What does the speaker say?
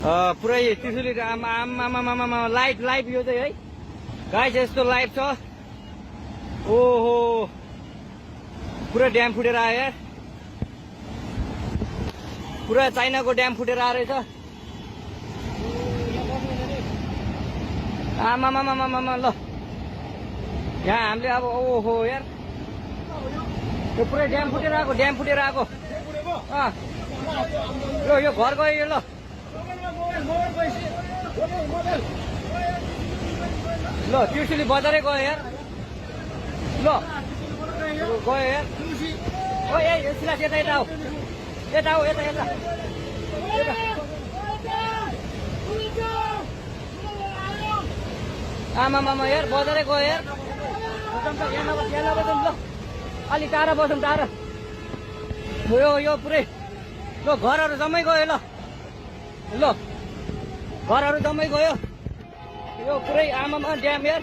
पुरै त्रिशुली आमा लाइभ यो चाहिँ है गाइस यस्तो लाइभ छ। ओहो पुरा ड्याम फुटेर आयो यार, पुरा चाइनाको ड्याम फुटेर आएर रहेछ। आमामामामामा ल यहाँ हामीले अब ओहो यार यो पुरै ड्याम फुटेर आएको यो घर गयो यो। ल त्रिशुली बजारै गयो यार, ल गयो यार। ओ ए सिलास यता आऊ, यता आमामामा यार बजारै गयो यार। यहाँ बसौँ ल, अलि टाढा बसौँ टाढा। यो पुरै ल घरहरू जम्मै गयो ल घरहरू जम्मै गयो। यो पुरै आमामा ड्याम यार।